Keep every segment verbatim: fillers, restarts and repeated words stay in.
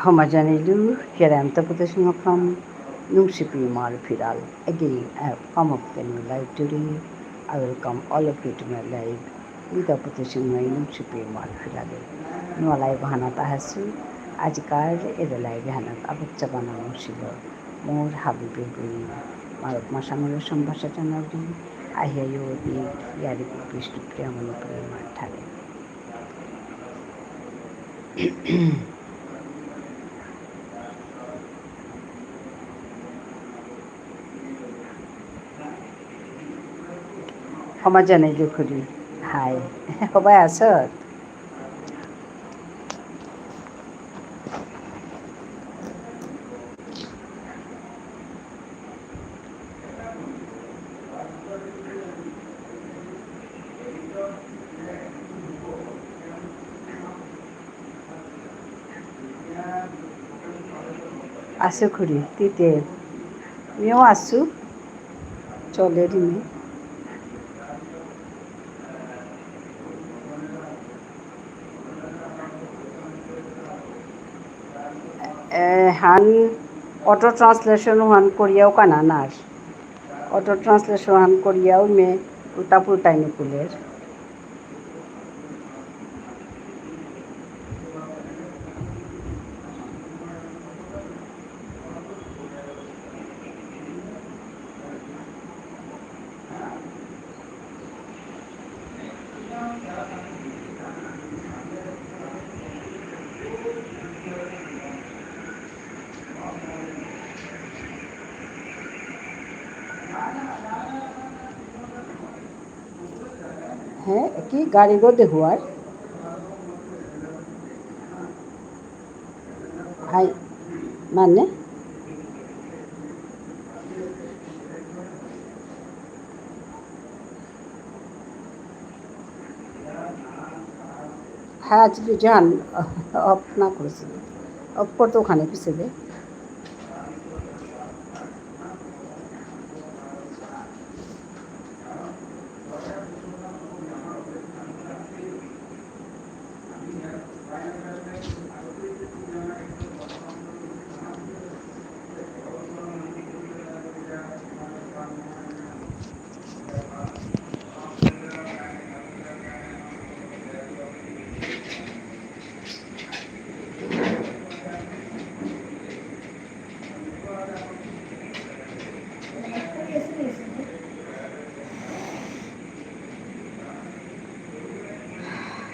ক্ষমা জানাইলু, here I am Tapasya Singha from Nungshipi Imar Phiral. Again, I have come up with a new live today. I welcome all of you to my live. Ita Tapasya Singha Nungshipi Imar Phiral. নুয়া live হানাত আহাসু। আজিকার এরে live হানাত আবক চাবানা মুসিল। মোর হাবি বেবি মারক মাসাঙরে সম্ভাষা জানাউরি। আহিয়া য়ৌদি ইয়ারি বিষ্ণুপ্রিয়া মণিপুরী মাঠারে। ক্ষমা জানাইলু খুড়ি। হাই। হবাই আসত। আসু খুড়ি, তিতে। মিও আসু। চলে রিমি। এ, হান auto translation হান করিয়াও কানানার। Auto translation হান করিয়াও মে উল্টা পুল্টাই নিকুলের। হ্যাঁ, কি গাড়িগো দেহুয়ার? হাই, মানে? হ্যাঁ, আজ video on off না করেছি। Off করতে ওখানে পিছে দে।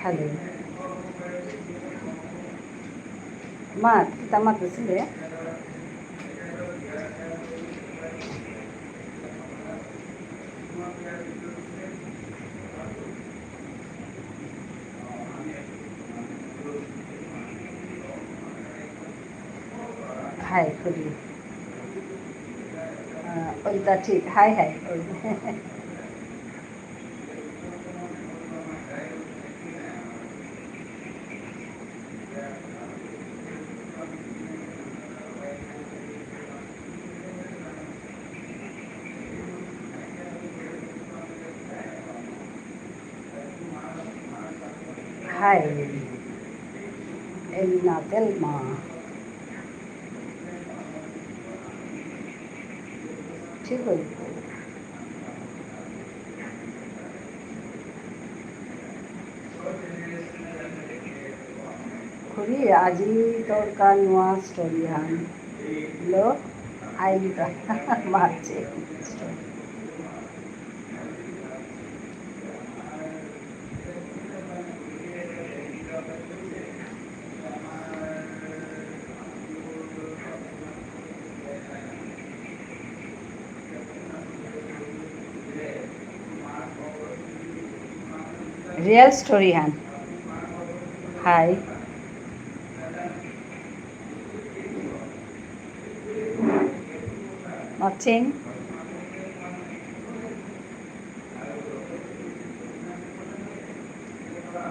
Hello. মা, কিতা মাতিছিলে? হাই, খুড়ি। আহ, ওইটা ঠিক। হাই, হাই। ওই। হাই, এলিনা তেলমা। ঠিক হইব। খুড়ি, আজি তোর কা নুয়া story হান। লো, আইলি তা, মারছে story। Real story হান। হাই। মাতিং।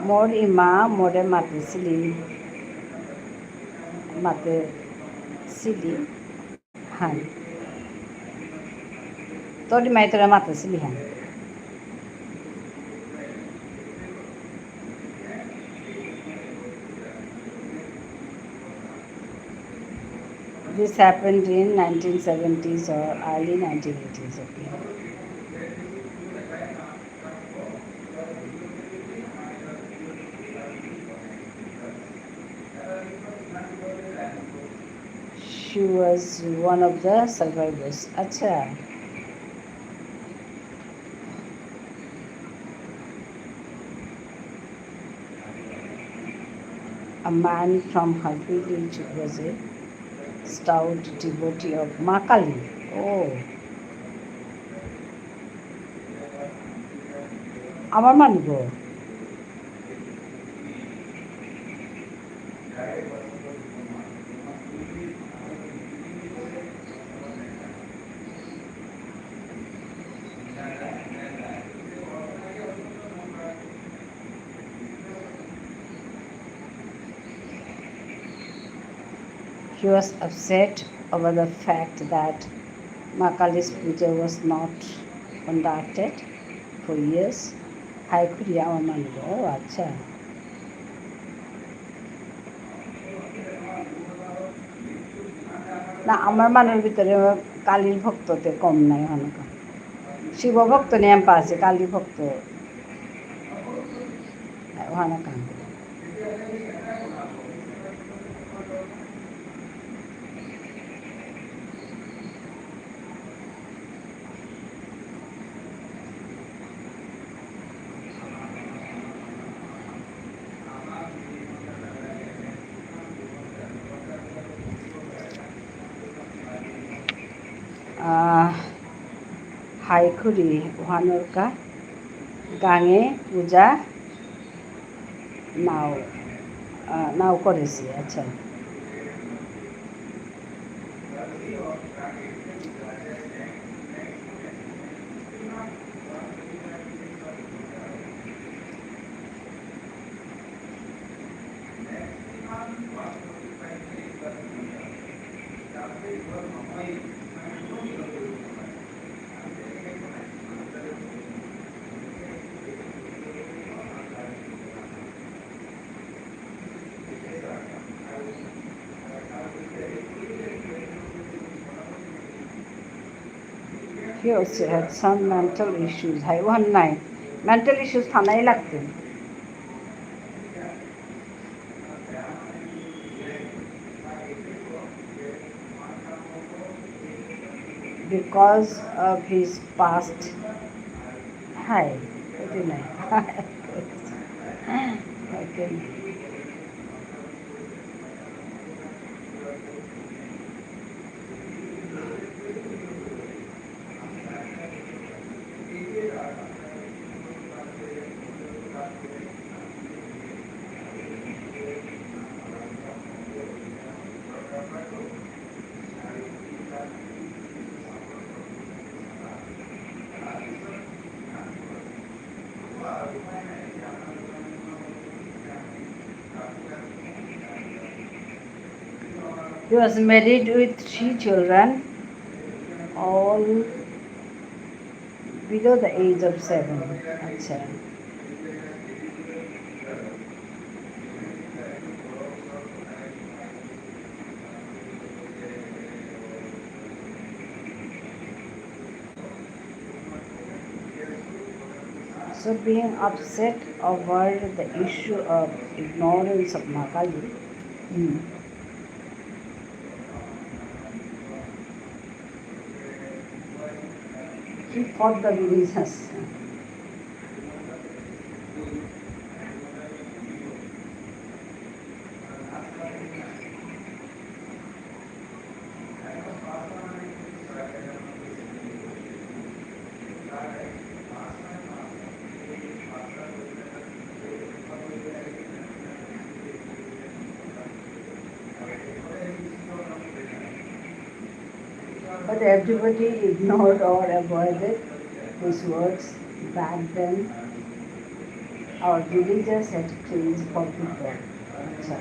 মোর ইমা মোরে মাতিছিলি, মাতিছিলি হান। তোর ইমাই তোরে মাতিছিলি হান। This happened in nineteen seventies or early nineteen eighties, okay. She was one of the survivors. আচ্ছা। A man from her village was a stout devotee of মা কালী. Oh. আমার মানু গো। He was upset over the fact that Maa Kali's puja was not conducted for years. হাই খুড়ি আমার মানু গো। ও আচ্ছা। না, আমার মানুর ভিতরে কালীর ভক্ততে কম নাই, অহানকা। শিব ভক্ত নিয়াম পাসে, কালী ভক্ত অহানকা। আহ, হাই খুড়ি, অহানরকা গাঙে পূজা নাও, আহ, নাও করেসি, আচ্ছা। He also had some mental issues. হাই, অহান নাই। Mental issues থানাই লাগতে। Because of his past. হাই, ওটি নাই। Okay. He was married with three children, all below the age of seven. আচ্ছা। So being upset over the issue of ignorance of মা Kali, hmm, he fought the religious. But everybody ignored or avoided his words. Back then, our religious had changed for people. আচ্ছা।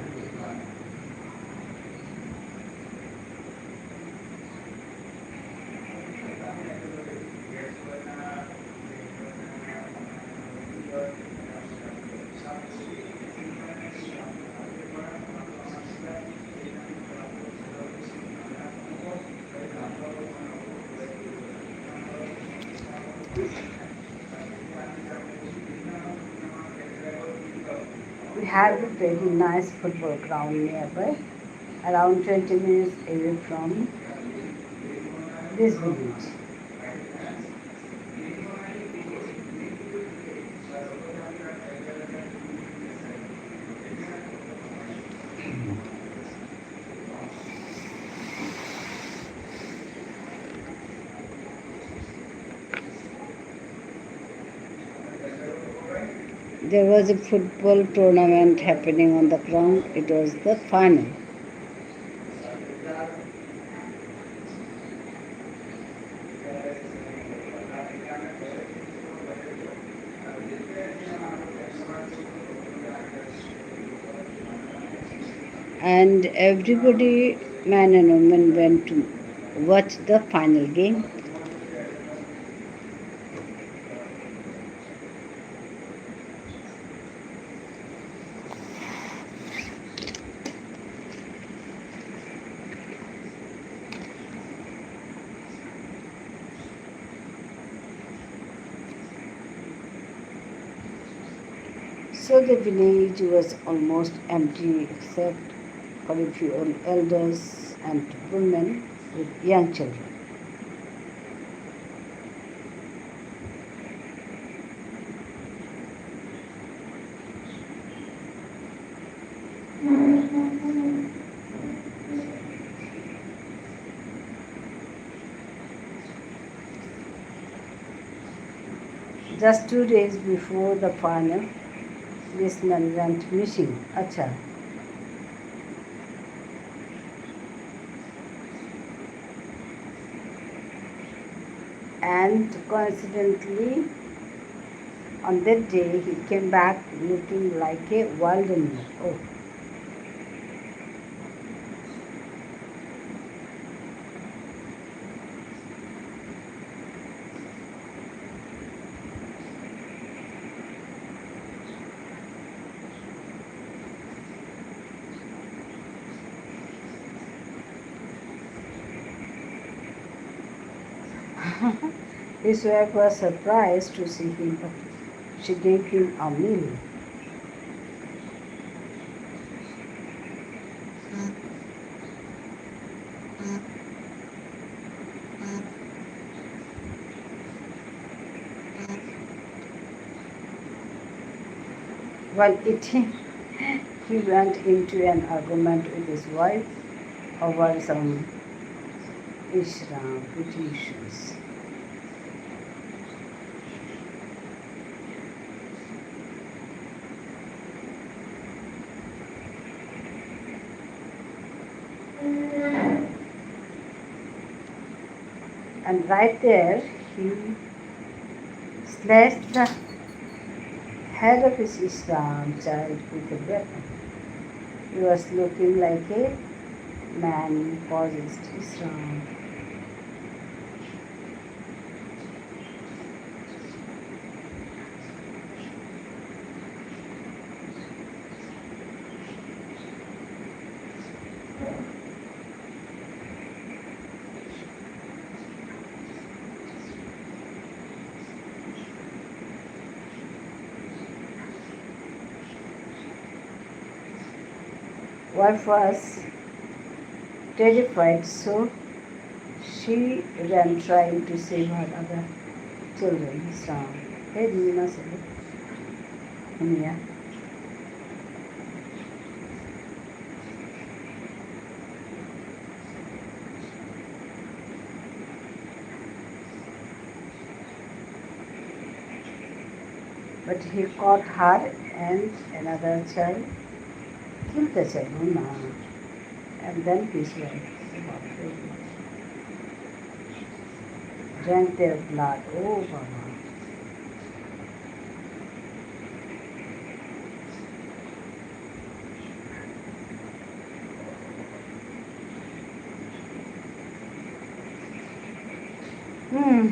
We have a very nice football ground nearby, around twenty minutes away from this village. There was a football tournament happening on the ground. It was the final. And everybody, man and woman, went to watch the final game. So the village was almost empty except for a few old elders and women with young children. Just two days before the final, this man went missing. আচ্ছা। And coincidentally, on that day, he came back looking like a wild animal. Oh. His wife was surprised to see him, but she gave him a meal. While eating, he went into an argument with his wife over some Ishram, petty issues. And right there, he slashed the head of his Ishram child with a weapon. He was looking like a man possessed Ishram. Wife was terrified, so she ran trying to save her other children. Ishram. Hey, Nina, sorry. Nina. But he caught her and another child, killed the child, no, no. And then his wife drank their blood. Oh, Baba. Hmm.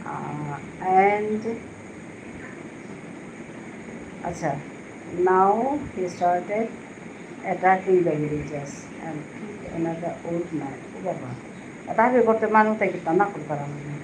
Uh, and আচ্ছা, Now he started attacking the villagers and killed another old man. ও বাবা, এটা আমি করতে মানুষ তাই কিতা না করতে পারলাম না।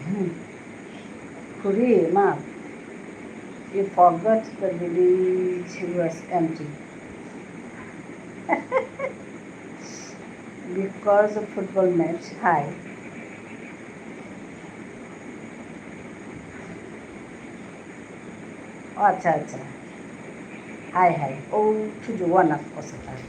Hmm. খুড়ি, মা, you forgot the village was empty. Because of football match, hi. ও আচ্ছা, আচ্ছা। High, high. ও সুযোগ ওয়ান আপ করছে তার।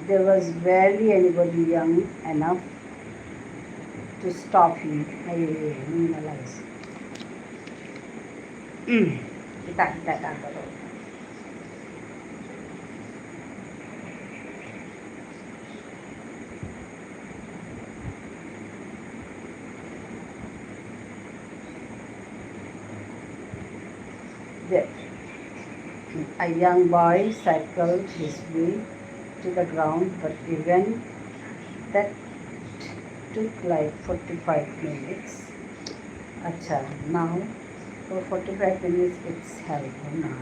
There was barely anybody young enough to stop him. এই, এই, এই, হুম, ভালো লাগছে। হুম, কিতা, কিতা, কিতা করো? There, a young boy cycled his way to the ground, but even that took like forty-five minutes. আচ্ছা, now for forty-five minutes it's hell. না।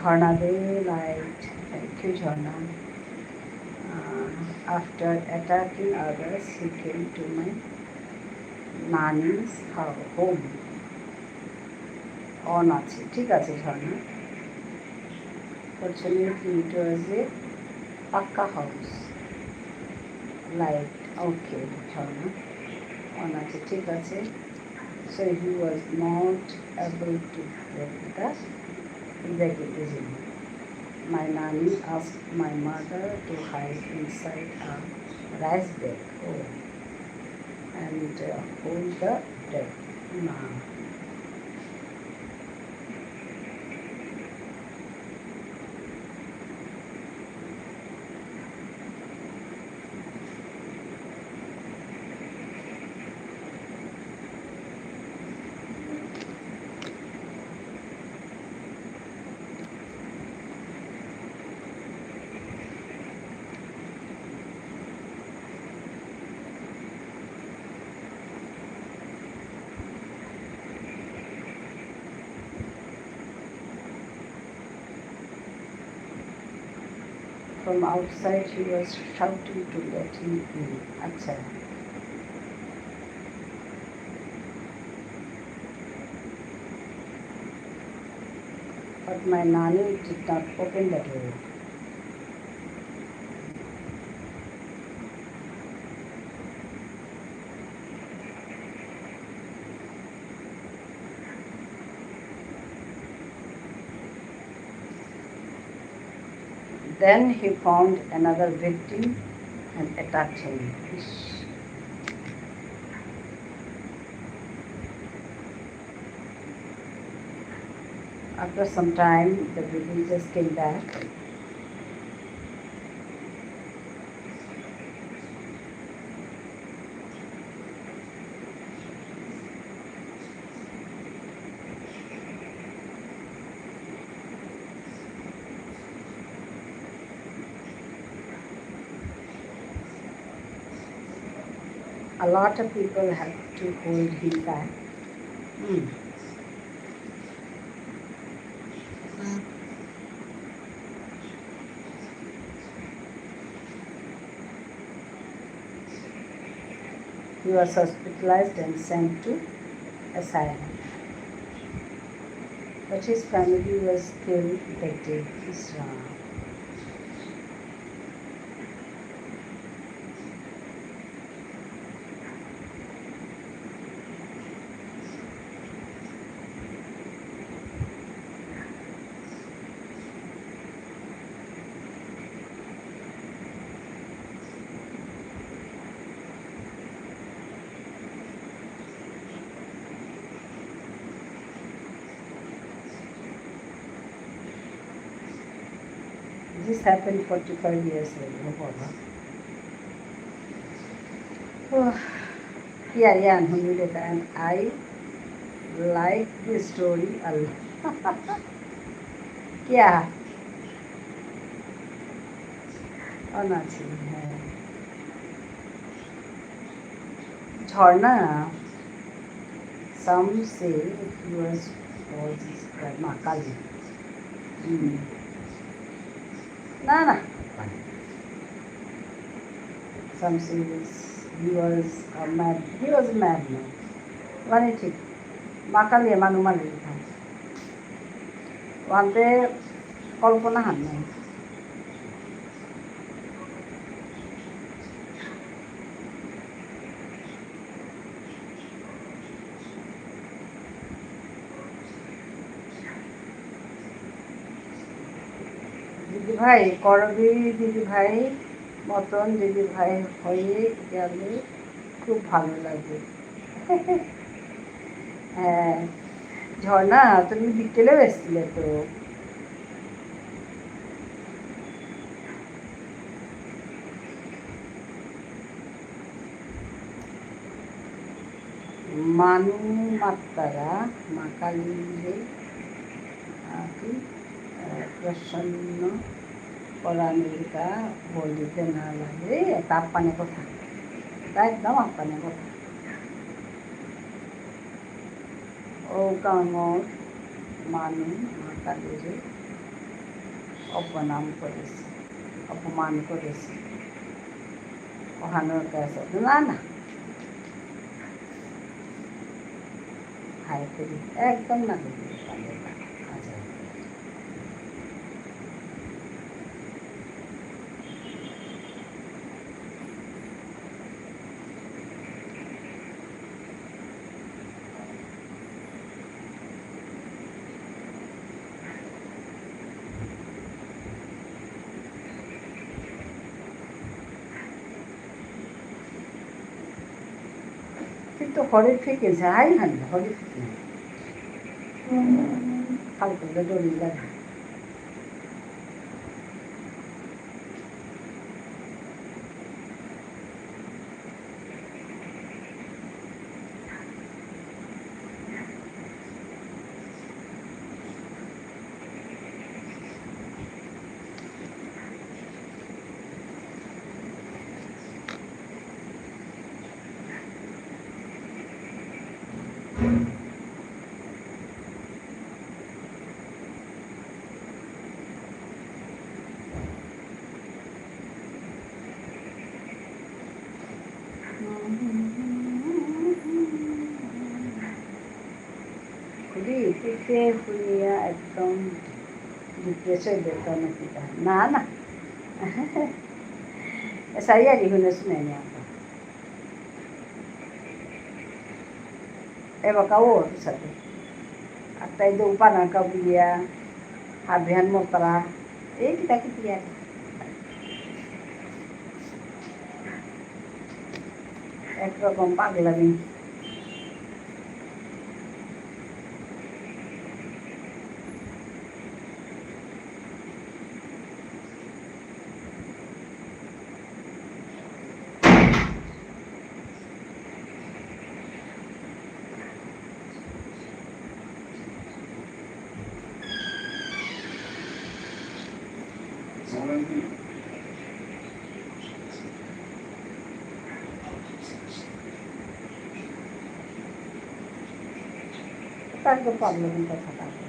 ঝর্ণা দে light, thank you Jharna. Uh, after attacking others, he came to my nani's hou-, home. On আছে, ঠিক আছে ঝর্ণা। Fortunately, it was a পাক্কা house. Light, okay, ঝর্ণা। On আছে, ঠিক আছে। So he was not able to break the, break it easily. My nanny asked my mother to hide inside a rice bag. Oh. And, uh, hold the bread. না। From outside, he was shouting to let him in. আচ্ছা। But my nanny did not open the door. Then he found another victim and attacked him. Ish. After some time, the villagers came back. A lot of people have to hold him back. Hmm. He was hospitalized and sent to asylum. But his family was killed that day. Isra. This happened forty-five years ago, বাবা। ওহ, কি আর ইয়ান হুনি রে তাই, and I like this story a lot। কিয়া? অনাছি, হ্যাঁ। ঝর্ণা, some say he was, was, uh, মা কালী। হুম। না, না। Some say he was a mad, he was a madman। মানে ঠিক, মা কালী মানু মারি দিতাম। ওহানতে কল্পনা হান নাই। দিদিভাই, করবি দিদিভাই মতন দিদিভাই হয়ে গেলে খুব ভালো লাগে। হ্যাঁ, ঝর্ণা, তুমি বিকেলেও এসছিলে তো। মানু মাত্তারা মা কালীরে, আহ, কি, আহ, প্রসন্ন করানির কা বলিতে না লাগে। এতা আপ্পানে কথা, এতা একদম আপ্পানে কথা। ও গাঙর মানু মা কালীরে অপমান করেসে, অপমান করেসে। ওহানর কাছে না, না। হায় করি, একদম না করি। আচ্ছা। কিন্তু horrific এসে, হাই হান, horrific না। কালকে ডরি লাগে। খুড়ি, তুই কে হুনিয়া একদম depress হয়ে যেত নাকি তা? না, না। এসাই আর হুনে শুনে নি আপা। এবাকা ওর সাথে। আর তাই তো উপানা কা বুলিয়া, হাবিহান মতরা, এই কিতা কিতি আর। একরকম পাগলামি। তার তো problem কথা থাকে।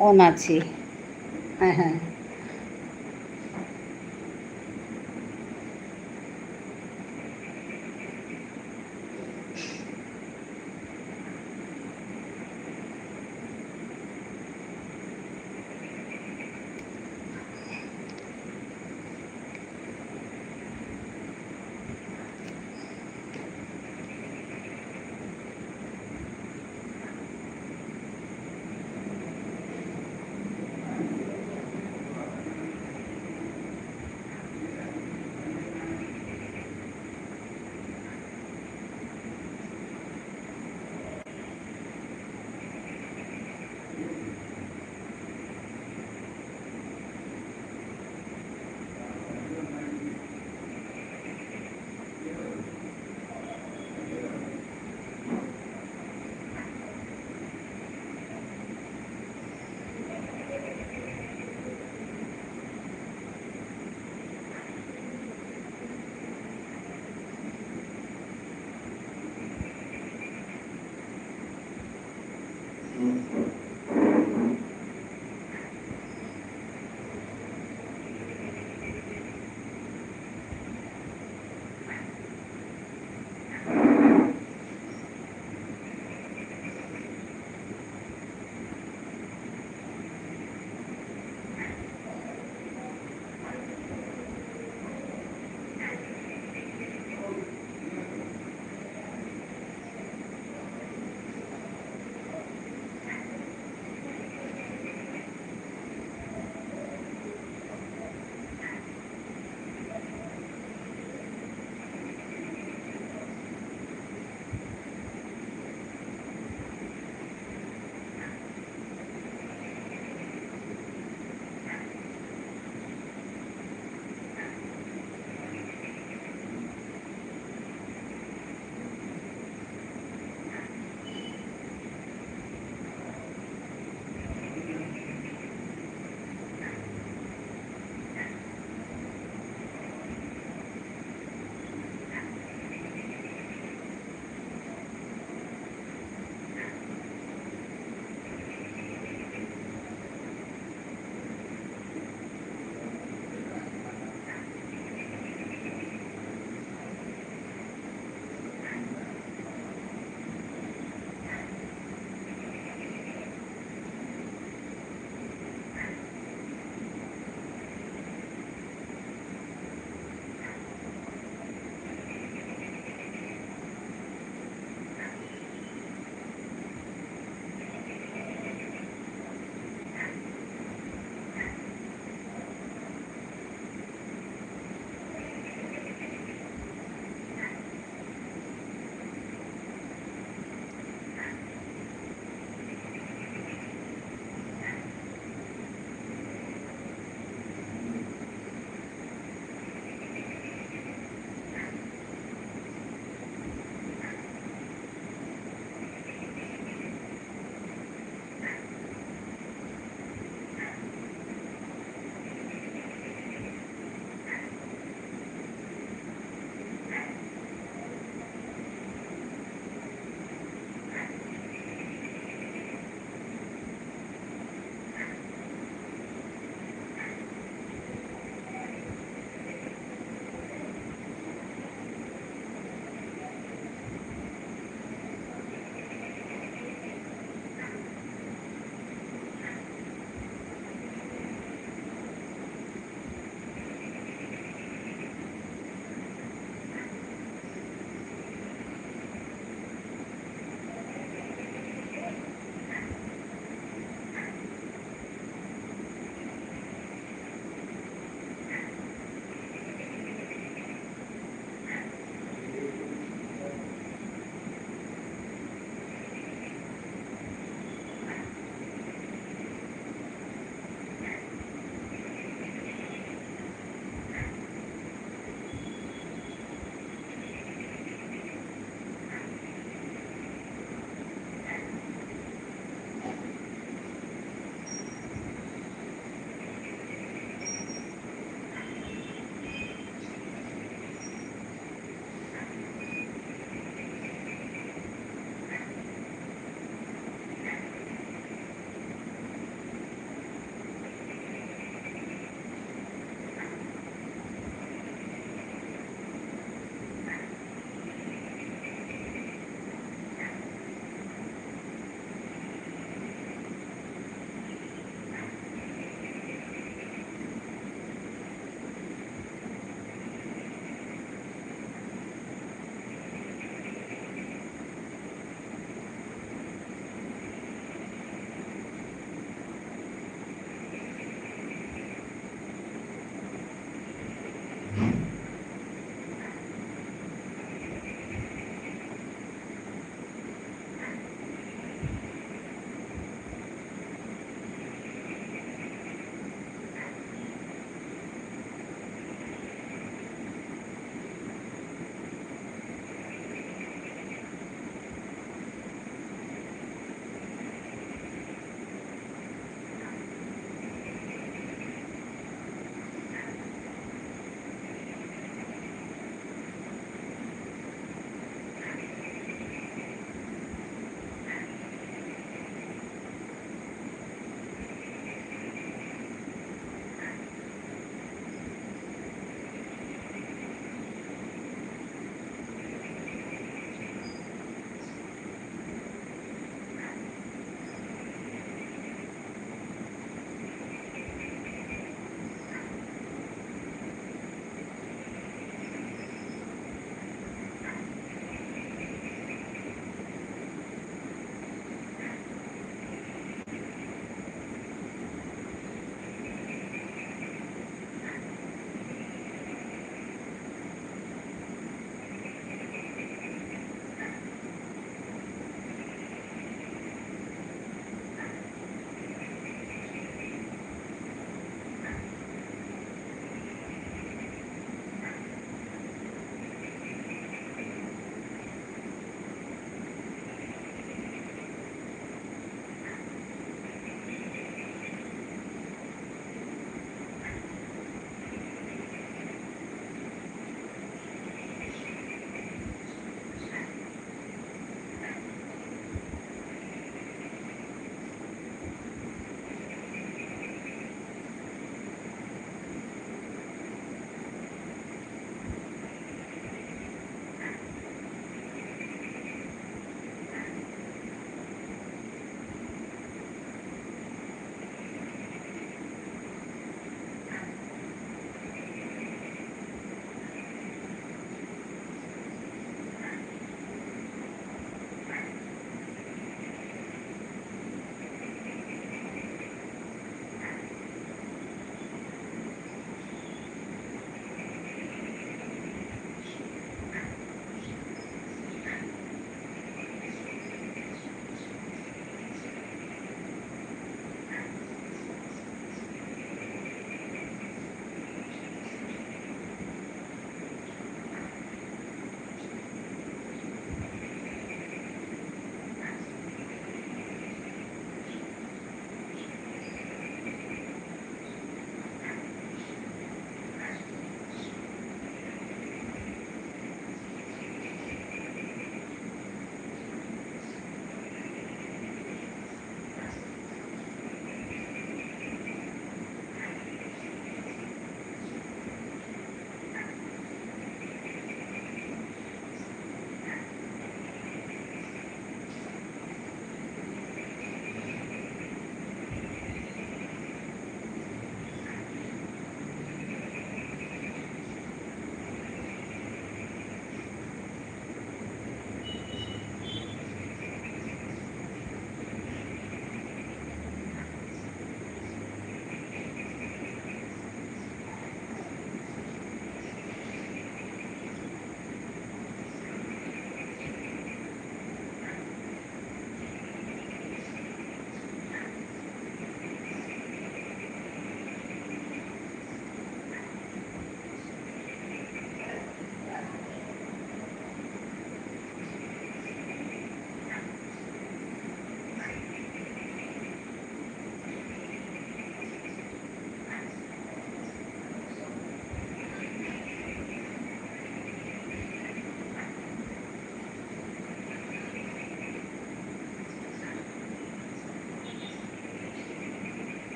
On আছে। হ্যাঁ, হ্যাঁ।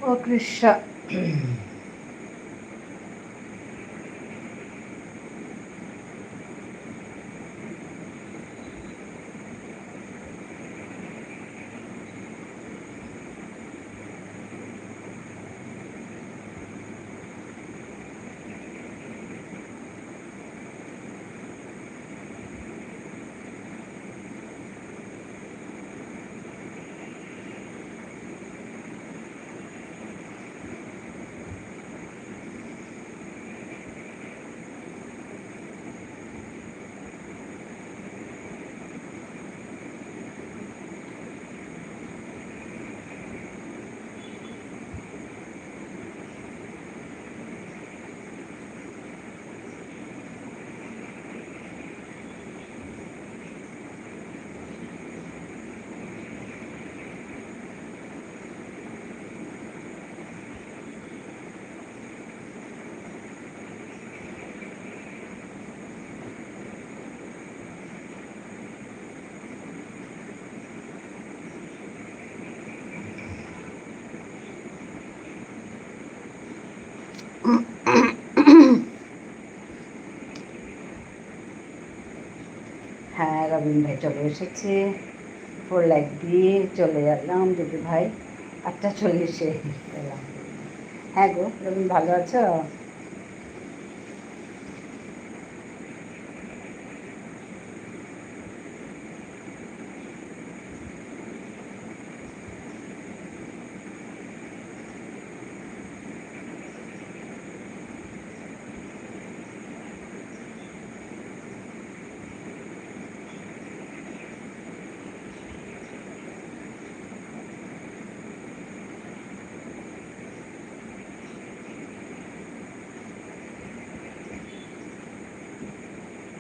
ও কৃষ্ণ। হ্যাঁ, রবিন ভাই চলে এসেছে। ফোর লাইক দিয়ে চলে এলাম, দিদি ভাই। আটটা চল্লিশে এলাম। হ্যাঁ গো, রবিন, ভালো আছো?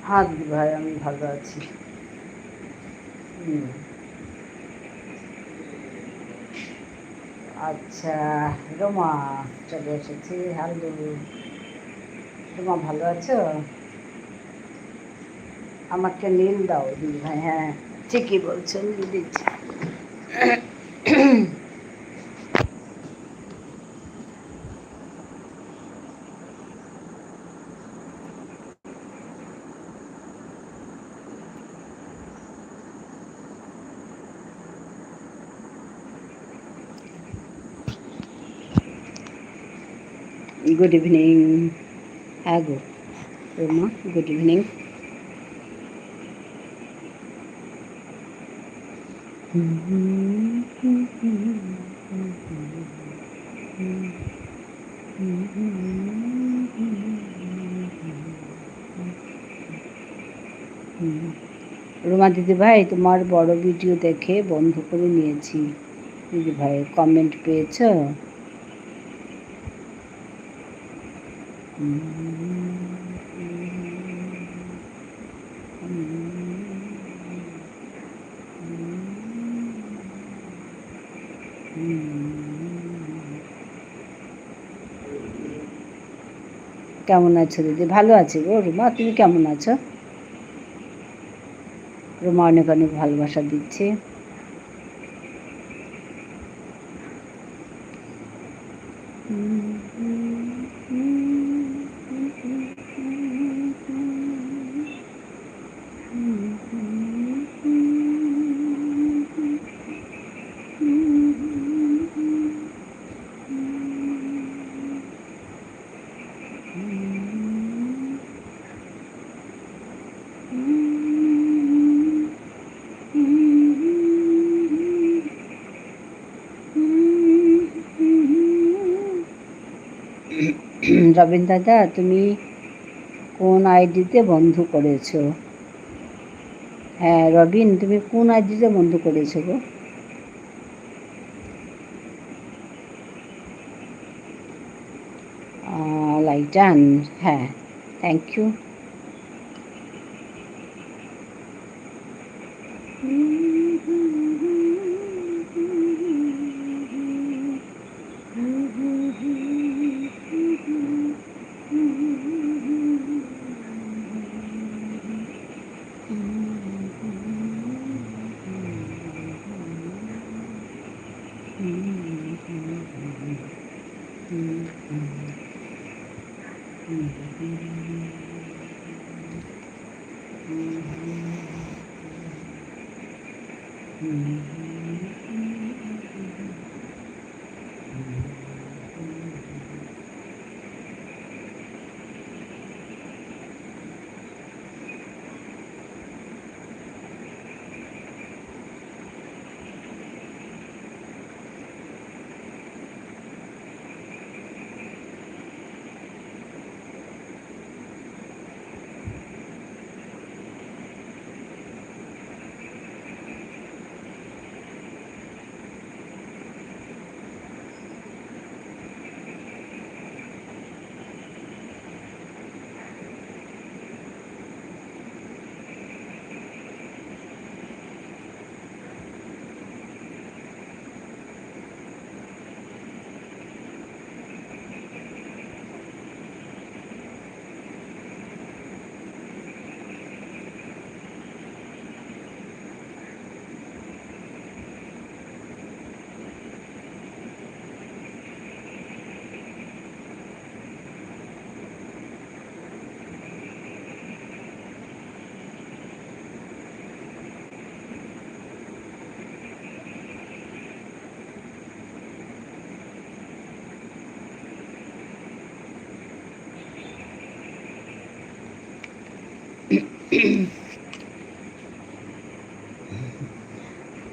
হ্যাঁ দিদি ভাই, আমি ভালো আছি। হুম। আচ্ছা, রোমা চলে এসেছি। হ্যালো, রোমা, ভালো আছো? আমাকে নীল দাও দিদি ভাই। হ্যাঁ, ঠিকই বলছো, নীল দিচ্ছি। Good evening. হ্যাঁ গো, রোমা, good evening. রুমা দিদি ভাই, তোমার বড় ভিডিও দেখে বন্ধ করে নিয়েছি। দিদি ভাই, কমেন্ট পেয়েছো? কেমন আছো দিদি? ভালো আছি গো রুমা, তুমি কেমন আছো? রুমা অনেক অনেক ভালোবাসা দিচ্ছে। রবীন দাদা, তুমি কোন আইডিতে বন্ধু করেছো? হ্যাঁ, রবিন, তুমি কোন আইডিতে বন্ধু করেছো গো? আহ, লাইটান, হ্যাঁ, thank you.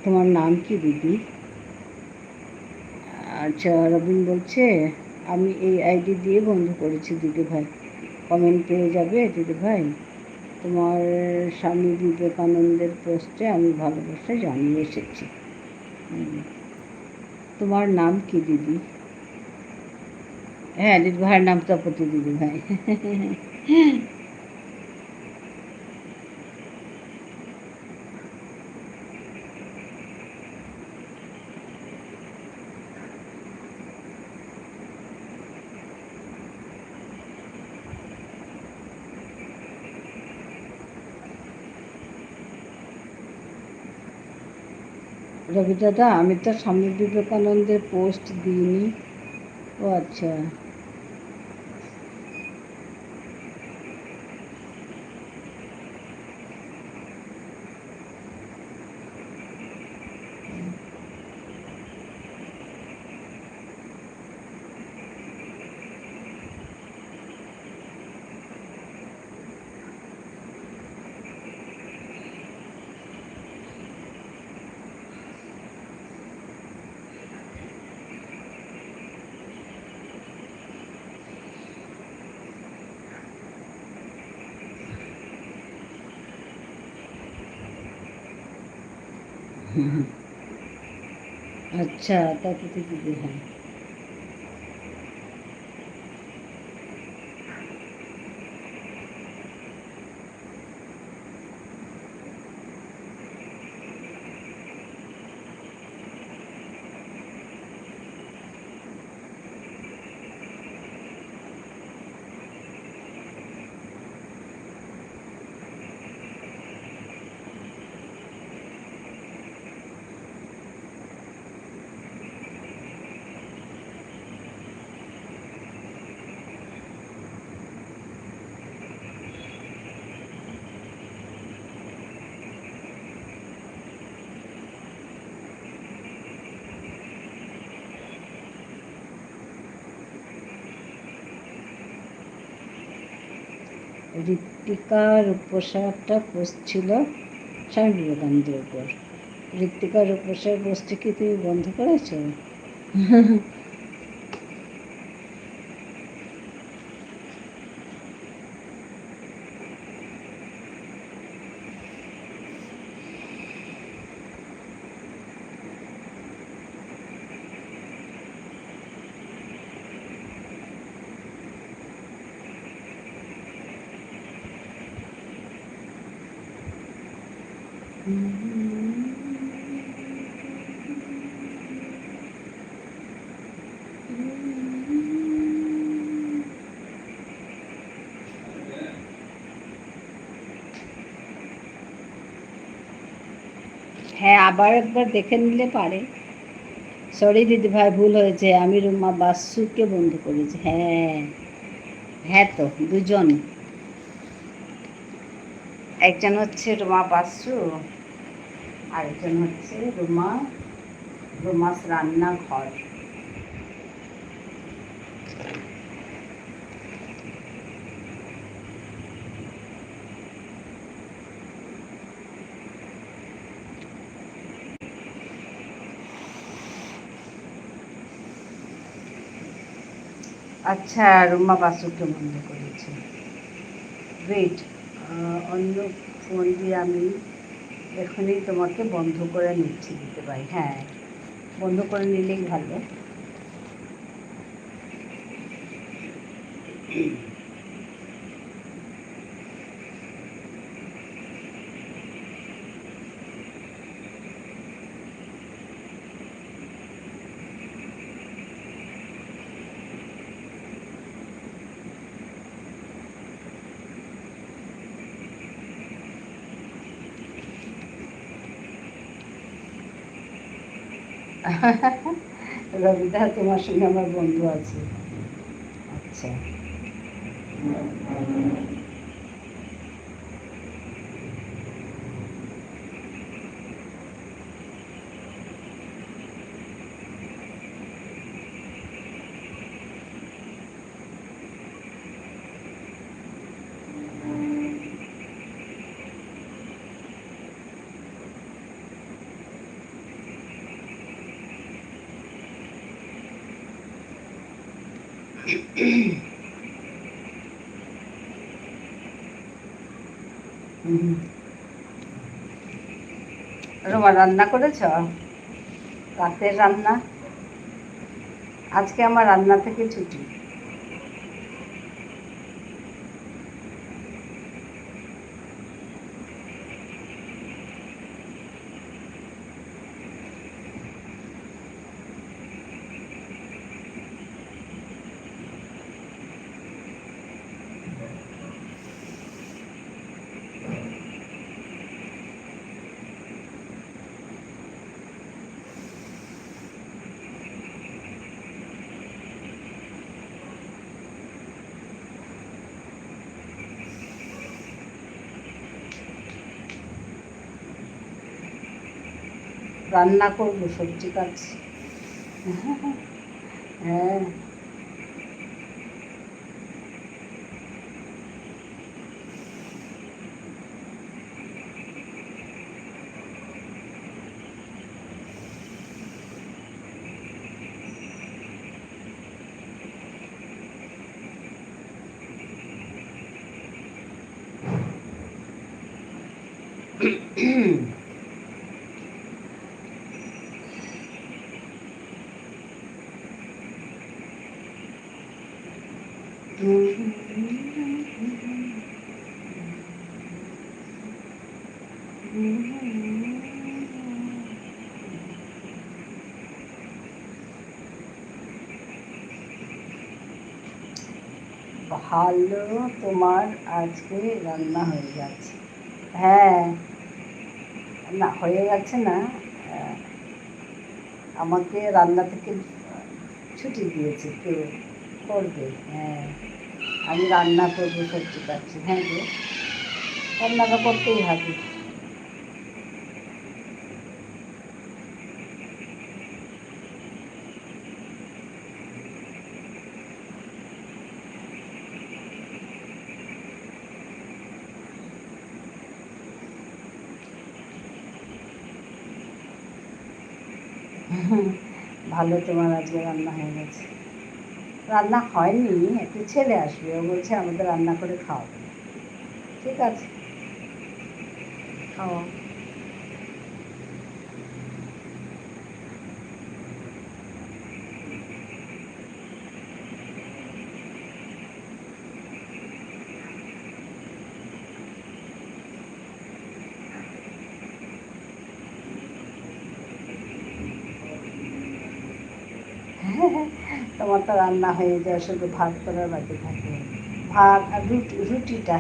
তোমার নাম কি দিদি? আচ্ছা, রবিন বলছে, "আমি এই আইডি দিয়ে বন্ধ করেছি দিদি ভাই, কমেন্ট পেয়ে যাবে দিদি ভাই, তোমার স্বামী বিবেকানন্দের পোস্টে আমি ভালোবাসা জানিয়ে এসেছি।" হুম। তোমার নাম কি দিদি? হ্যাঁ, দিদি ভাইয়ের নাম তপতি দিদি ভাই। রবি দাদা, আমি তো স্বামী বিবেকানন্দের পোস্ট দিইনি। ও আচ্ছা। আচ্ছা, তা তো ঠিকই, হ্যাঁ। রি-, ঋত্বিকা রূপসার একটা পোস্ট ছিল স্বামী বিবেকানন্দের উপর। ঋত্বিকা রূপসার পোস্টে কি তুমি বন্ধ করেছো? হ্যাঁ, আবার একবার দেখে নিলে পারে। সরি দিদিভাই, ভুল হয়েছে, আমি রুমা বাসুকে বন্ধু করেছি। হ্যাঁ, হ্যাঁ তো, দুজন। একজন হচ্ছে রুমা বাসু, আরেকজন হচ্ছে রুমা, রুমাস রান্নাঘর। আচ্ছা, রুমা বাসুকে বন্ধ করেছে। Wait, আহ, অন্য ফোন দিয়ে আমি এখনই তোমাকে বন্ধ করে নিচ্ছি দিদিভাই। হ্যাঁ, বন্ধ করে নিলেই ভালো। রবিদা, তোমার সঙ্গে আমার বন্ধু আছে। আচ্ছা। হুম। রুমা রান্না করেছ? রাতের রান্না? আজকে আমার রান্না থেকে ছুটি। রান্না করবো, সবজি কাটছি। হ্যাঁ। ভালো, তোমার আজকে রান্না হয়ে গেছে। হ্যাঁ, না, হয়ে গেছে না, আহ, আমাকে রান্না থেকে ছুটি দিয়েছে, কেউ করবে। হ্যাঁ, আমি রান্না করবো, সবজি কাটছি। হ্যাঁ গো, রান্না তো করতেই হবে। ভালো, তোমার আজকে রান্না হয়ে গেছে। রান্না হয়নি, একটু ছেলে আসবে, ও বলছে আমাদের রান্না করে খাওয়াবে। ঠিক আছে, খাওয়াও। তোমার তো রান্না হয়ে যায়, শুধু ভাত করার বাকি থাকে। ভাত আর রুটি, রুটিটা।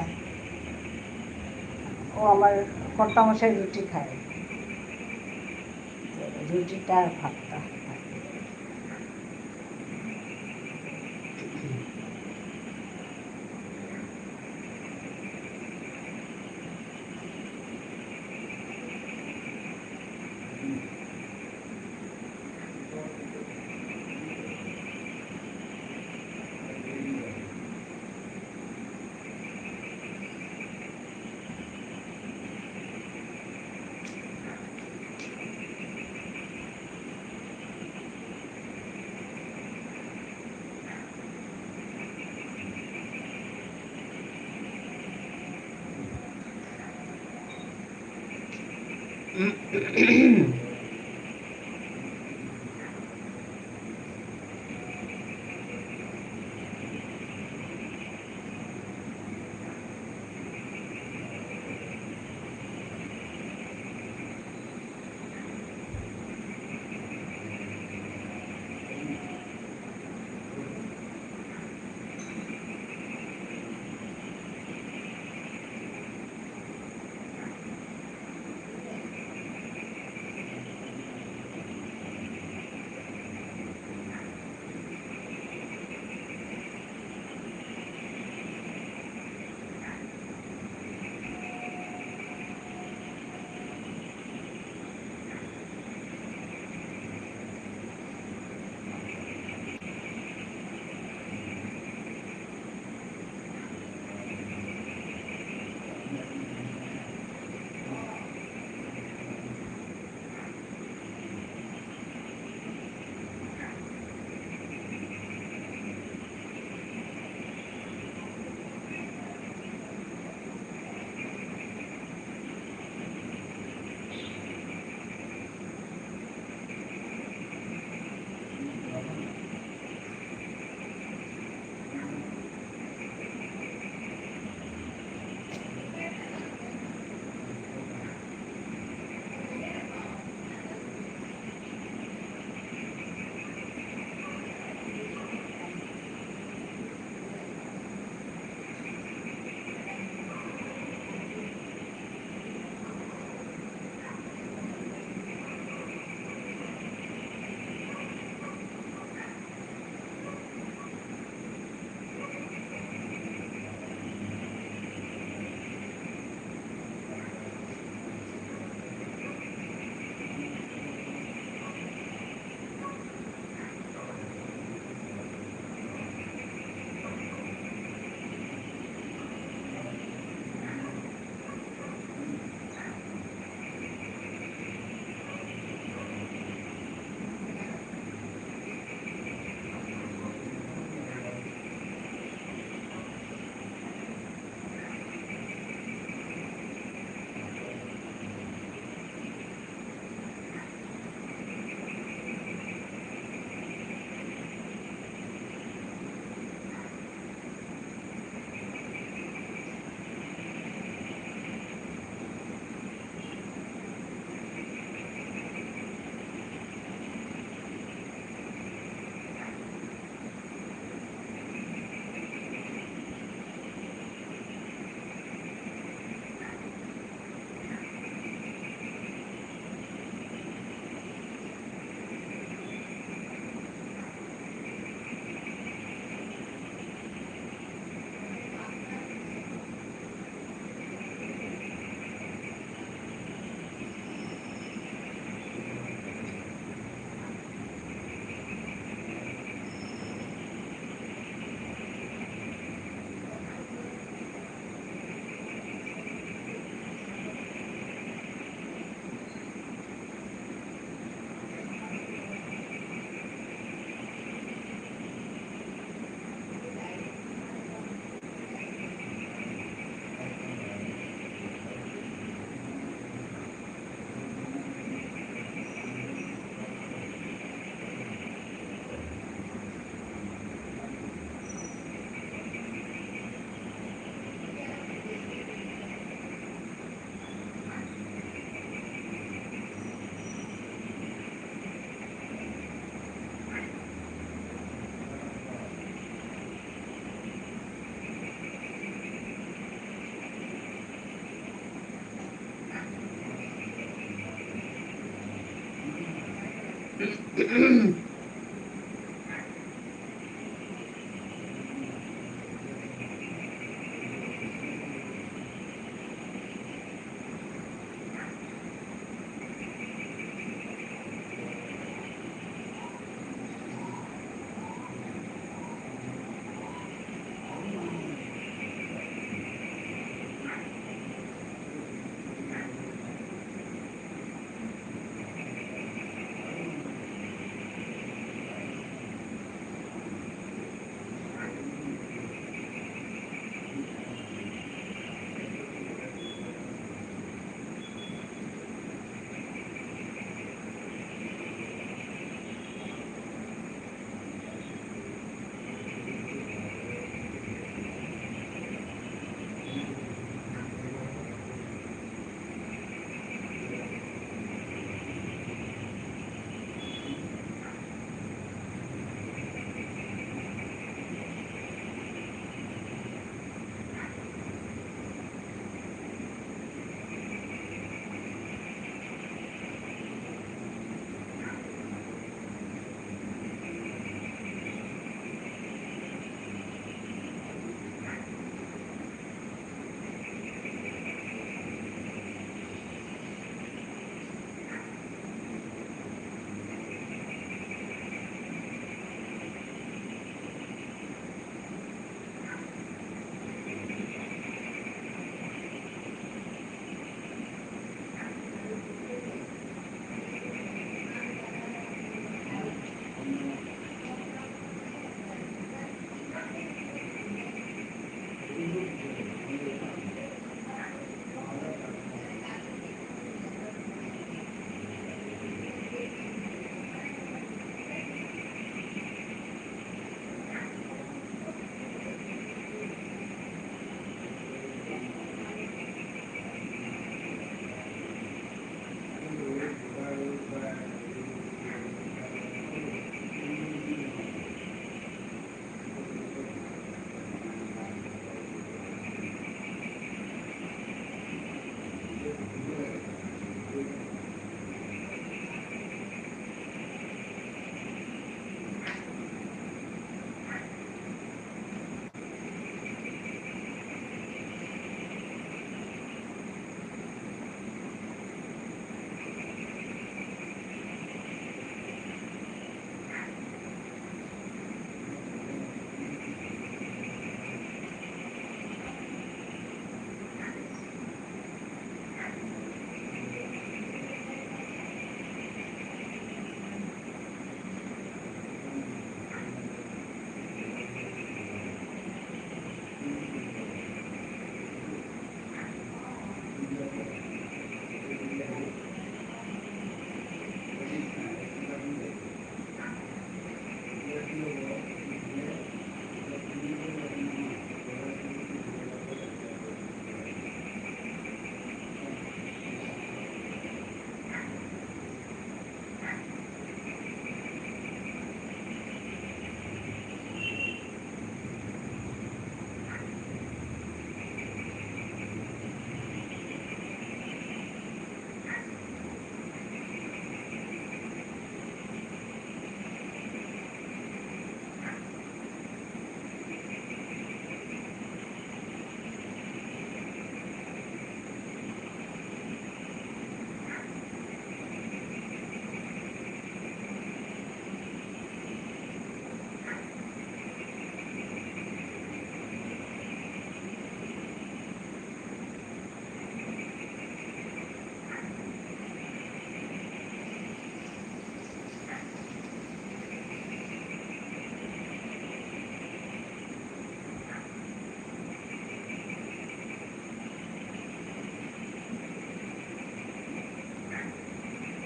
ও আমার কর্তামশাই রুটি খায়, রুটিটা আর ভাতটা।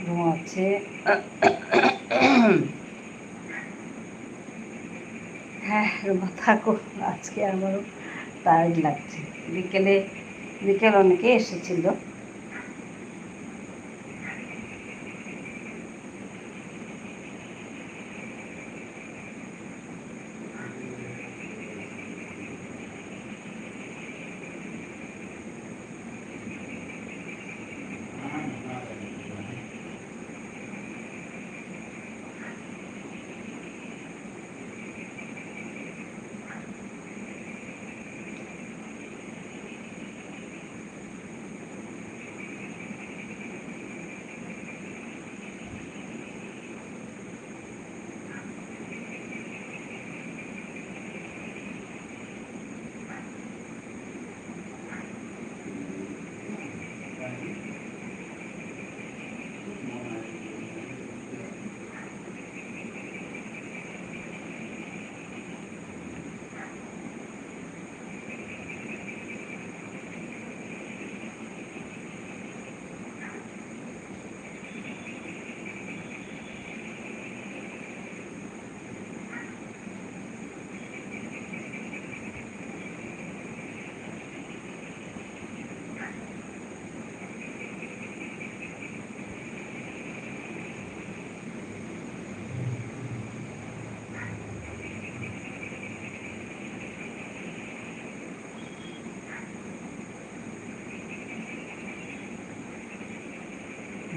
রুম আছে। হ্যাঁ, রুমা থাকো, আজকে আমারও টায়ার্ড লাগছে। বিকেলে, বিকেল অনেকে এসেছিল।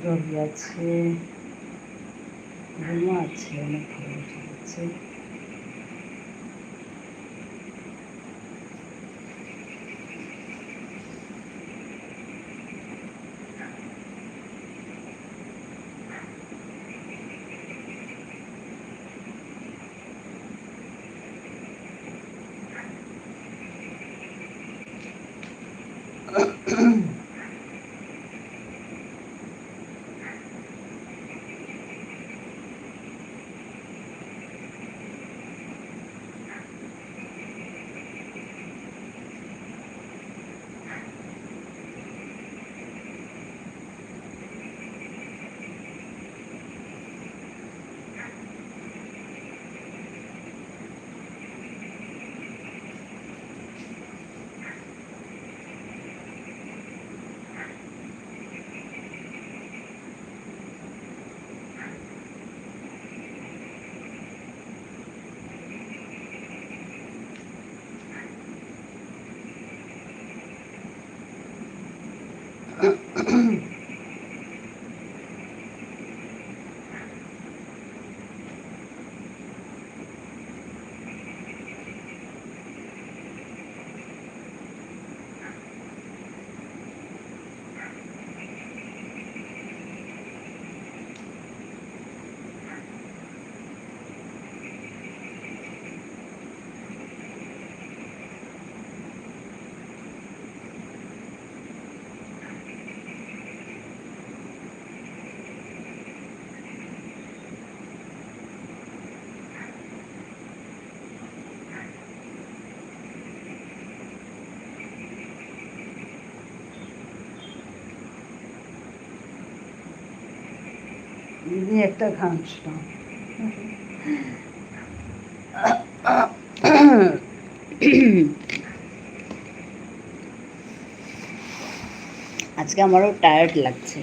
রবি আছে, রুমা আছে, অনেক ভালোবাসা আছে। দিদি একটা গান শোনাও। আজকে আমারও টায়ার্ড লাগছে।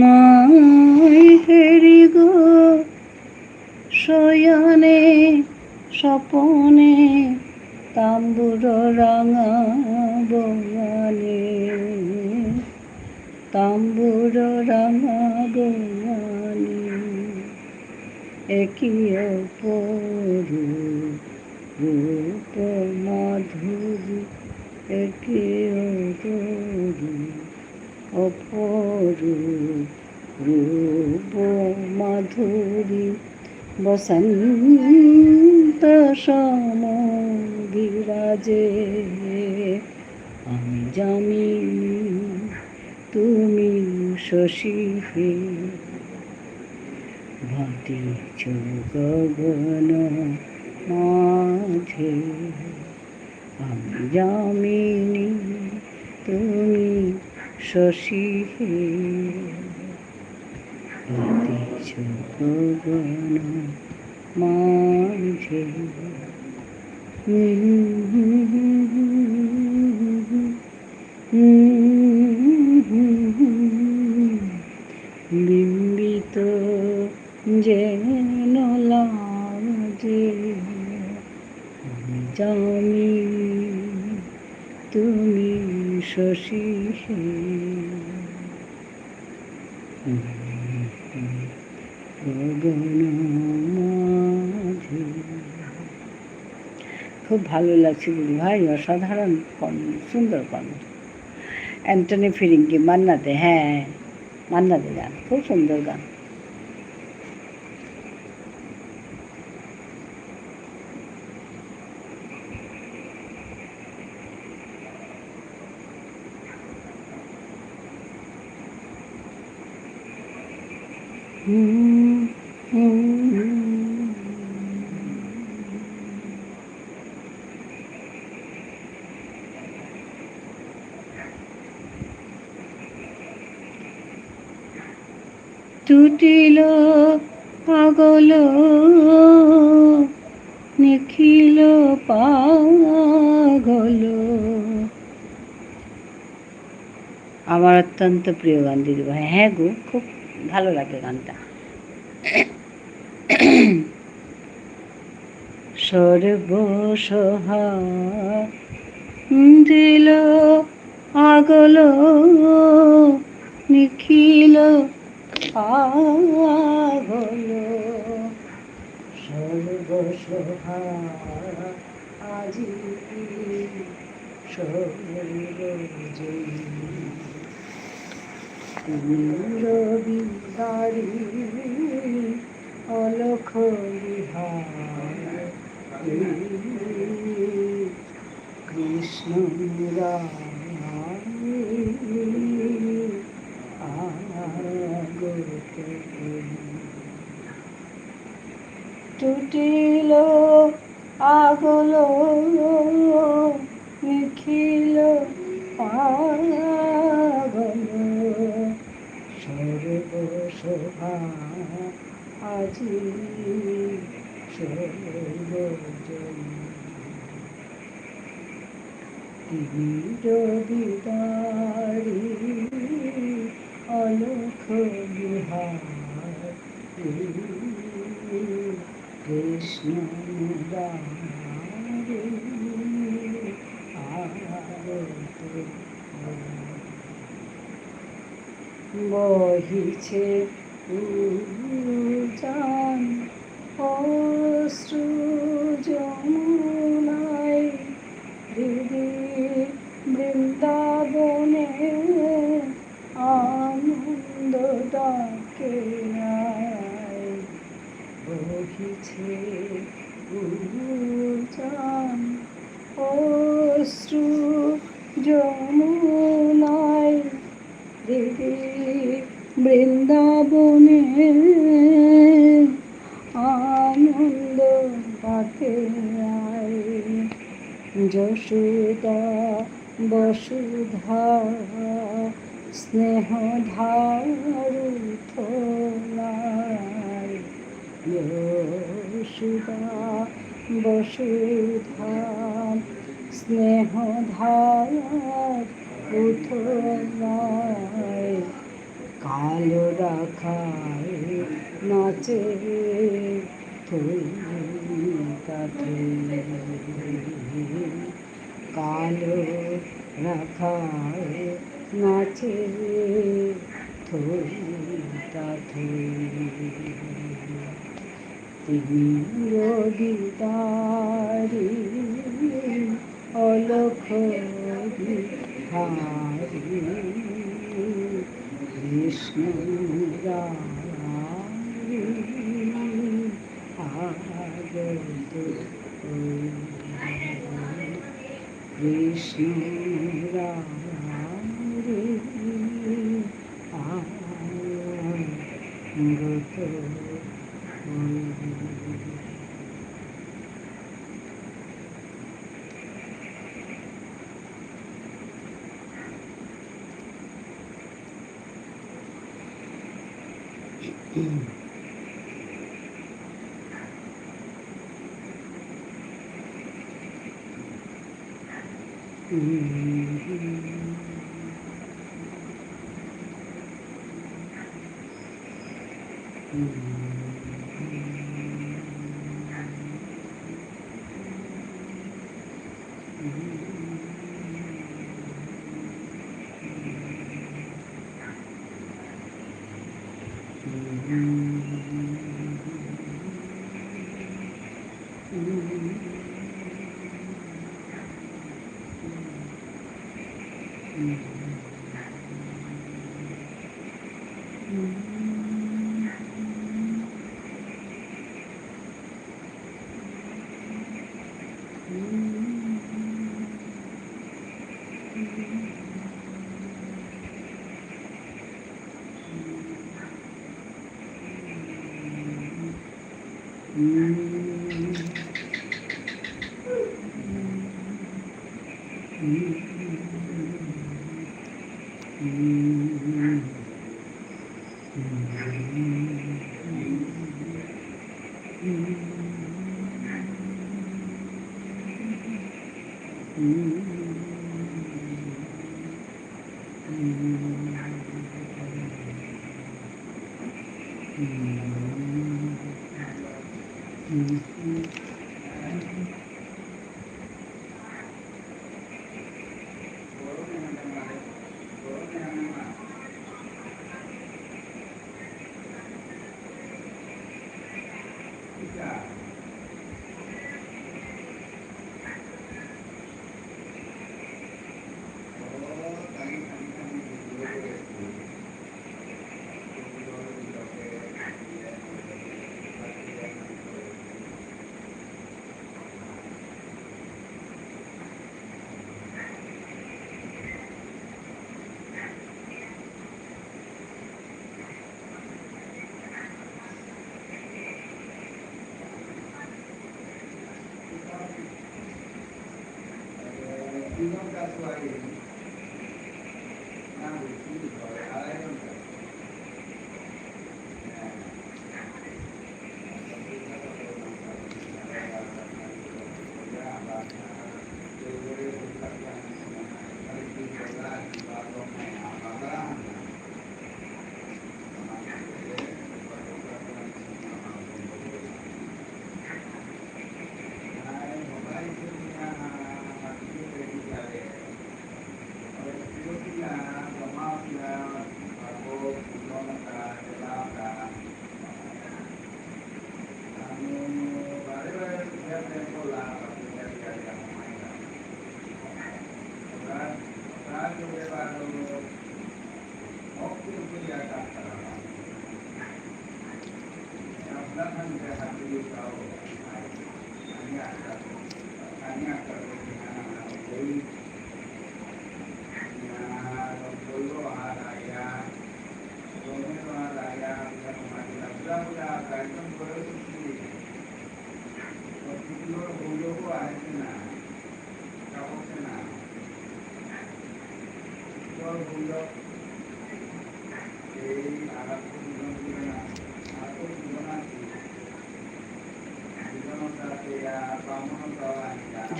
মাই হেরি গো, শয়নে স্বপনে তাম্বুর রাঙা বয়ানে, তাম্বুর রাঙা বয়ানে, একি অপরূপ রূপ মাধুরী, একি অপরূপ অপরূপ রূপ মাধুরী বসন্ত সম বিরাজে। আমি যামিনী তুমি শশী হে, ভাতিছ গগন মাঝে। আমি যামিনী তুমি শশী হে, ভাতিছ গগন মাঝে। বিম্বিত যেন লাজে আমি যামিনী তুমি শশী হে। গগন মাঝে। খুব ভালো লাগছে দিদি ভাই, অসাধারণ কণ্ঠ, সুন্দর কণ্ঠ। অ্যান্টনি ফিরিঙ্গি, মান্না দে, হ্যাঁ, মান্না দে গান, খুব সুন্দর গান। টুটিল পাগল, নিখিল পাগল। আমার অত্যন্ত প্রিয় গান দিদিভাই। হ্যাঁ গো, খুব ভালো লাগে গানটা। সর্বস্ব হারিল পাগল, নিখিল পাগল। সর্বস্ব হারি আজি সর্বজন। তুমি রবিদারি অলখ বিহারী, কৃষ্ণ মুরারি আগত। টুটিল পাগল, নিখিল পাগল, সর্বস্ব হারি আজি সর্বজন। তিমির বিদারি অলখ বিহারী, কৃষ্ণ মুরারি আগত। বহিছে উজান অশ্রু যমুনায়, দিদি বৃন্দাবনে আনন্দ ডাকে আয়। বহিছে উজান অশ্রু যমুনায়, দিদি বৃন্দাবনে আনন্দ ডাকে আয়। যশোদা বসুধা স্নেহধারু থলায়, যশোদা বসুধা স্নেহধারু থলায়, কালো রাখাল নাচে থই তা থই। কালো রাখাল নাচে থই তা থই। তিমির বিদারি অলখ বিহারী, কৃষ্ণ মুরারি আগত। কৃষ্ণ মুরারি আগত।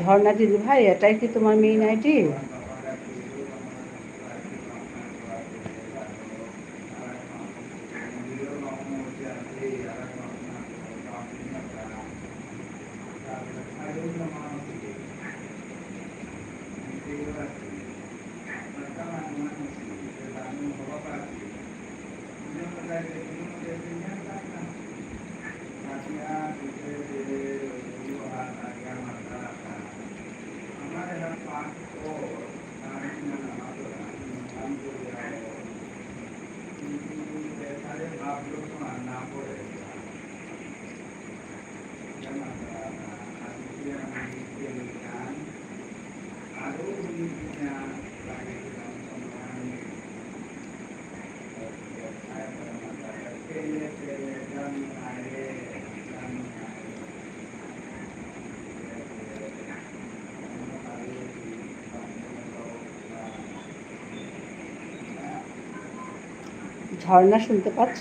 ঝর্ণা দিদি ভাই, এটাই কি তোমার মেইন আইডি? ঝর্ণা শুনতে পাচ্ছ?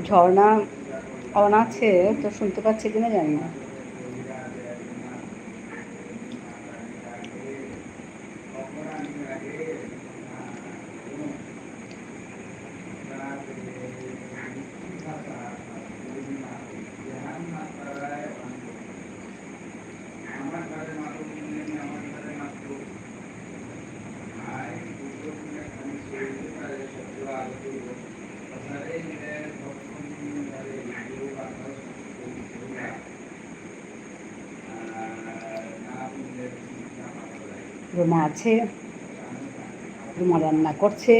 ঝর্ণা অন আছে, তো শুনতে পাচ্ছি কিনা জানি না। রুমা আছে, রুমা রান্না করছে।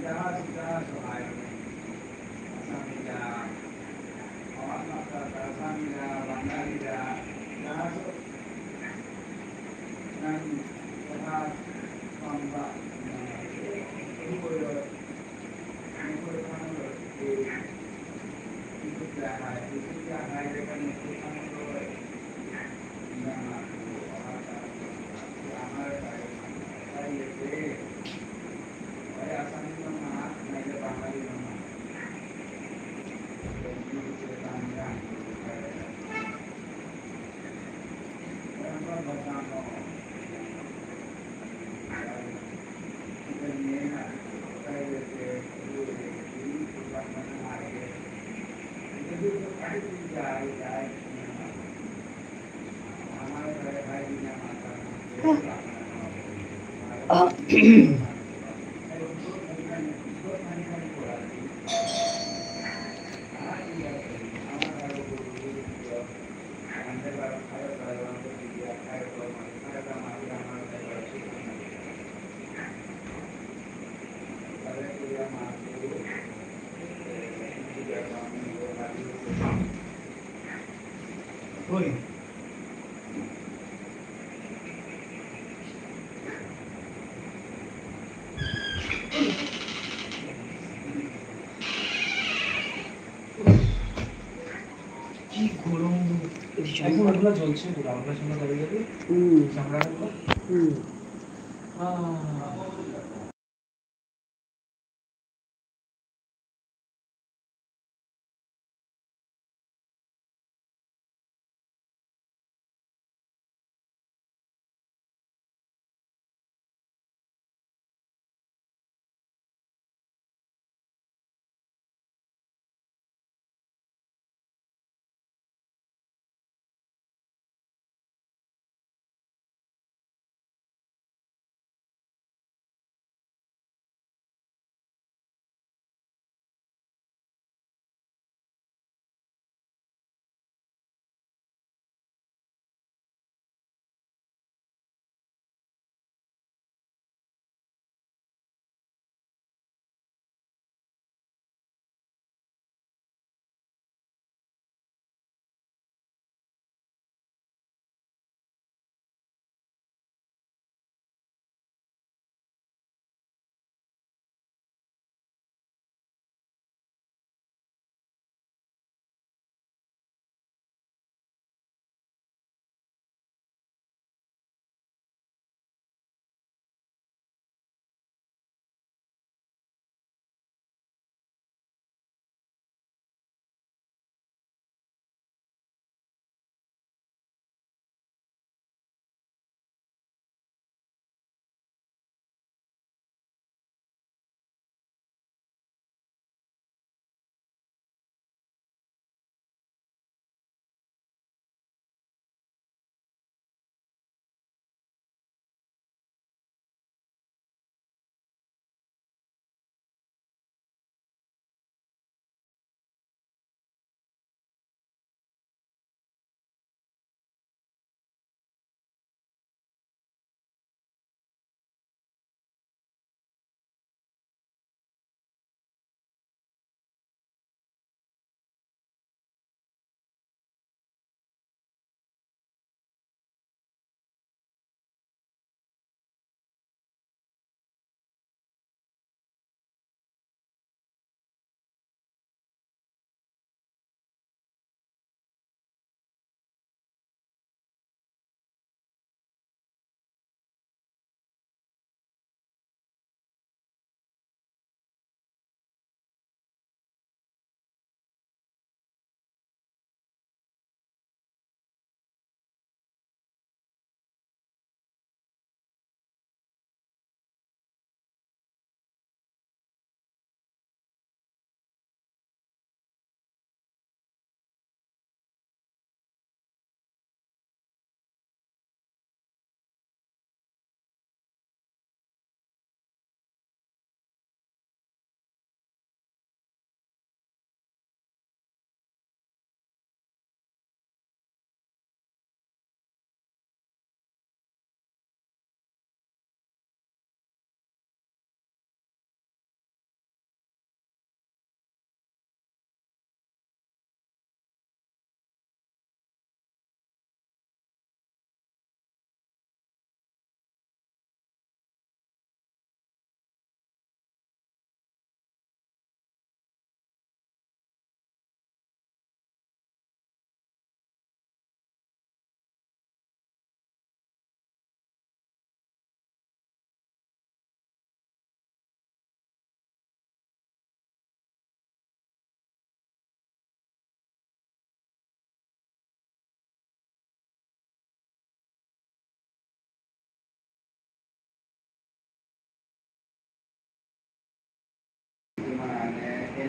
যাহা আছে, যাহা আছে, হয়। আসামিরা, আমার মাত্রা, আসামিরা, বাঙালিরা, যাহা আছে, নাম, যাহা, বাংলা, নাম, উপরে, উপরে, উপরে, কি গরম। এখন ওগুলো জ্বলছে পুরো, আমরা সামনে দাঁড়িয়ে যাবে। হুম। চামড়া রাখবো। হুম। আহ।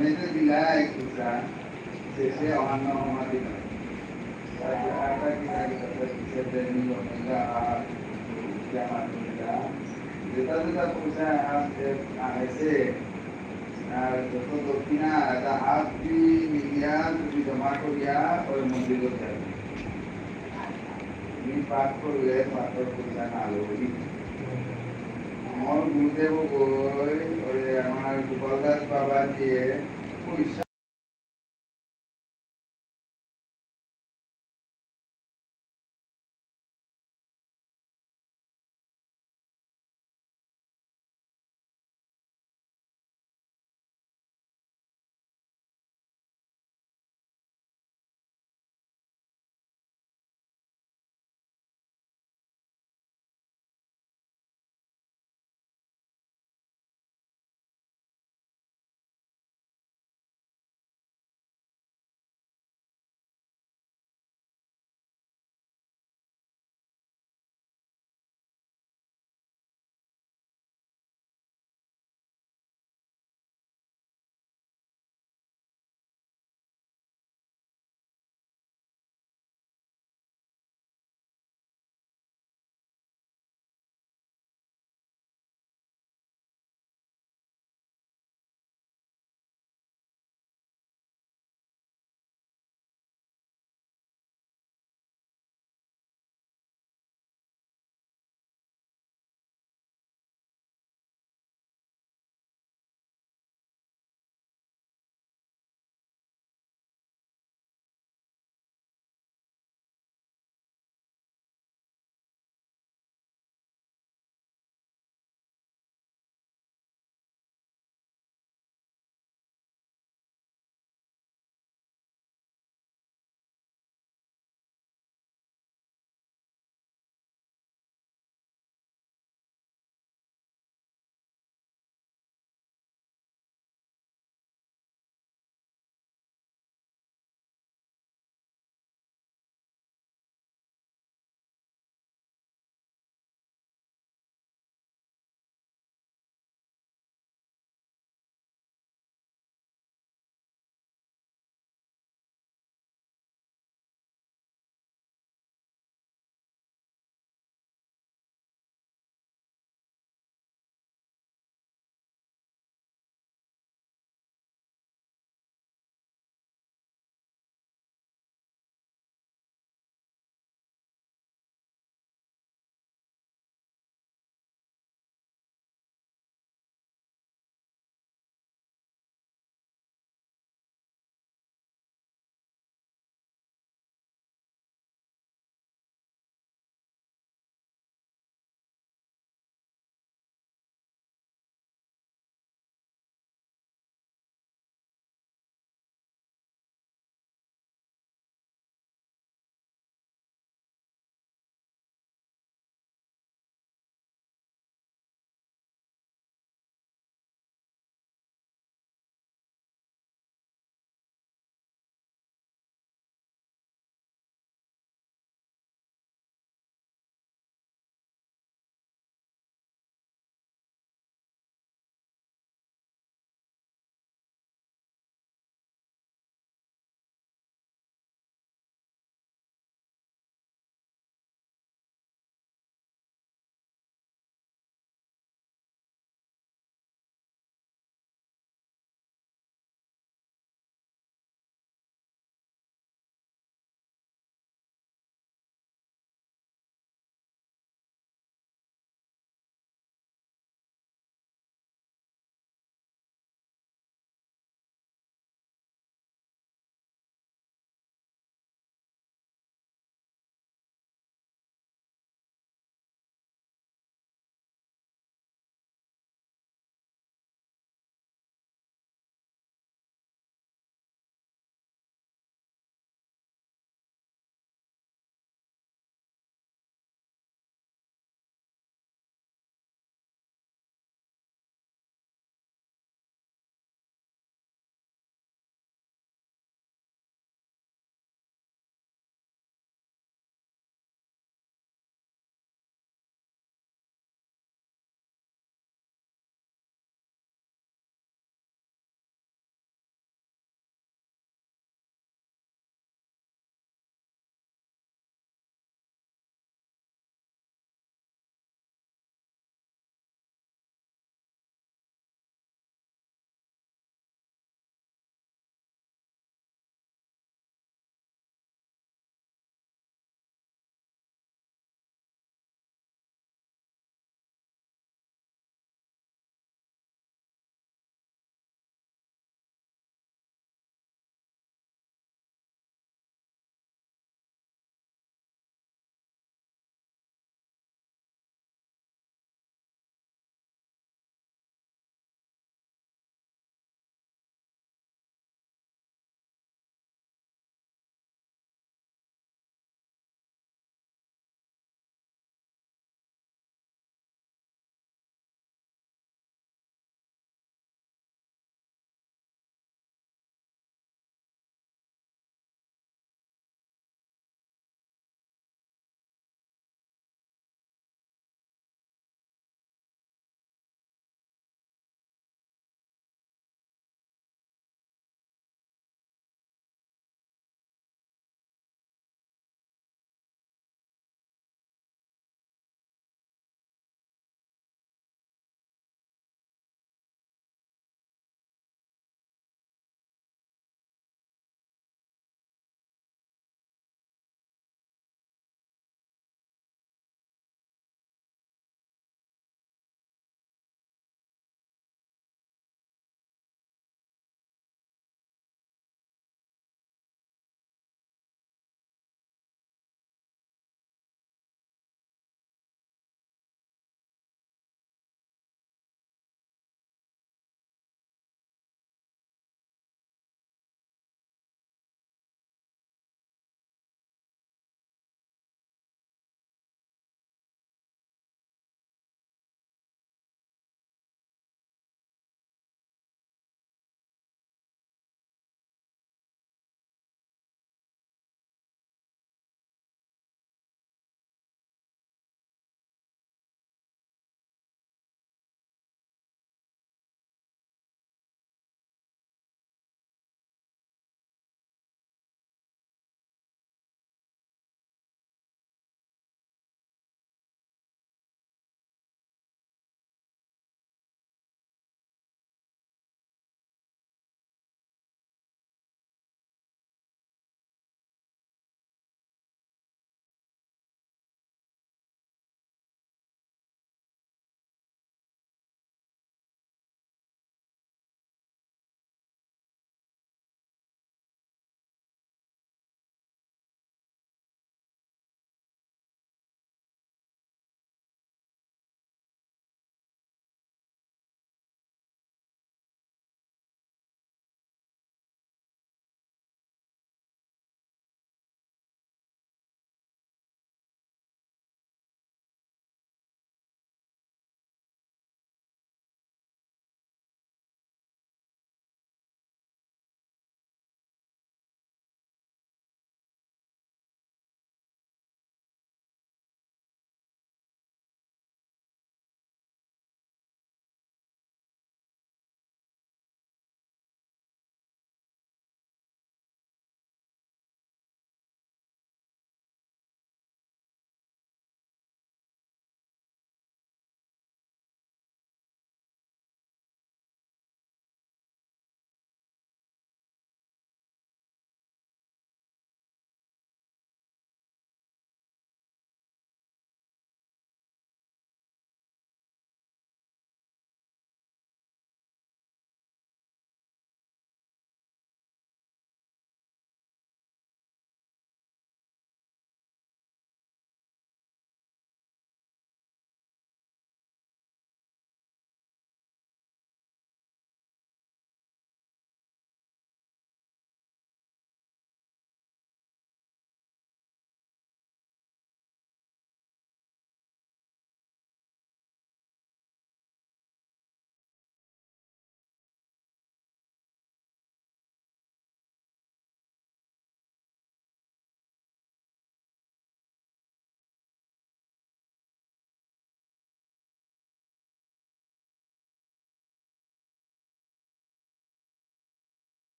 মেতে দিলা এক পয়সা, শেষে অহান্য হমা দিলা। তারপরে আটা কিনা কিনা তো কিসে দেনি লমিলা আর কিয়া মাতুলা। যেটা যেটা পয়সা আস-, এ-, আহেসে, আর যত দক্ষিণা, এটা হাত দি মিলিয়া তুমি জমা করিয়া ওই মন্দিরত যাবে। তুমি পাঠ করলে পাঠর পয়সা না লবি। আমার গুরুদেব গই, ওরে আমার গোপাল দাস বাবা দিয়ে পয়সা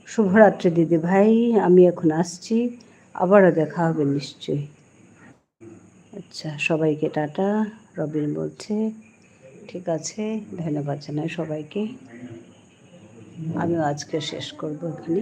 শুভরাত্রি দিদি ভাই, আমি এখন আসছি, আবারও দেখা হবে নিশ্চয়ই। আচ্ছা, সবাইকে টাটা, রবিন বলছে। ঠিক আছে, ধন্যবাদ জানাই সবাইকে। আমিও আজকে শেষ করব এখানে।